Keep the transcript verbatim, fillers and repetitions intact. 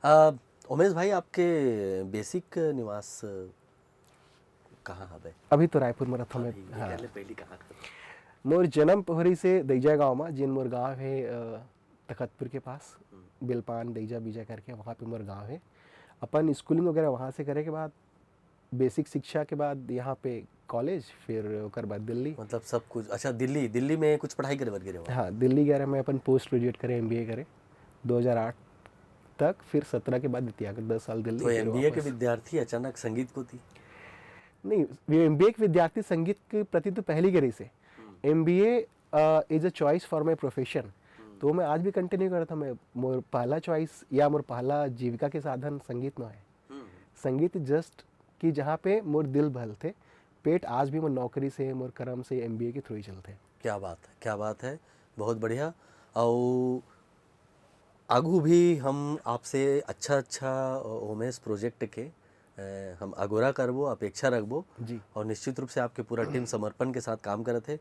अ, उमेश भाई, आपके बेसिक निवास, अ, कहाँ हवे? अभी तो रायपुर में रहता हूँ मैं। अभी हाँ। पहले, पहली कहाँ था? मोर जन्म पोहरी से दैजा गाँव में, जिन मोर गाँव है, अ, तखतपुर के पास, हम्म। बिलपान, दैजा बीजा करके, वहाँ पे मोर गाँव है। अपन स्कूलिंग वगैरह वहाँ से करे के बाद, बेसिक शिक्षा के बाद यहाँ पे कॉलेज, फिर ओकर बाद दिल्ली। मतलब सब कुछ। अच्छा, दिल्ली, दिल्ली में कुछ पढ़ाई करे बर गे रहे हो? हाँ, दिल्ली गए रहे, मैं अपन पोस्ट ग्रेजुएट करे, एमबीए करे दो हज़ार आठ तक, फिर सत्रह के बाद त्याग, दस साल दिल्ली, तो फिर एमबीए के वापस। विद्यार्थी अचानक संगीत कोती? नहीं, ये एमबीए के विद्यार्थी संगीत के प्रति तो पहले के रही से। Hmm. MBA is a choice for my profession. Hmm. तो मैं आज भी कंटिन्यू करता हूँ। मैं, मोर पहला चॉइस या मोर पहला जीविका के साधन संगीत ना है। हम्म। संगीत जस्ट कि जहाँ पे मोर दिल बहलथे, पेट आज भी मोर नौकरी से, मोर कर्म से, एमबीए के थ्रू ही चलथे। क्या बात है, क्या बात है, बहुत बढ़िया। और आगू भी हम आपसे अच्छा अच्छा, अ, उमेश प्रोजेक्ट के, अ, हम अगोरा करबो, अपेक्षा रखबो। जी। और निश्चित रूप से आपके पूरा टीम समर्पण के साथ काम करत है।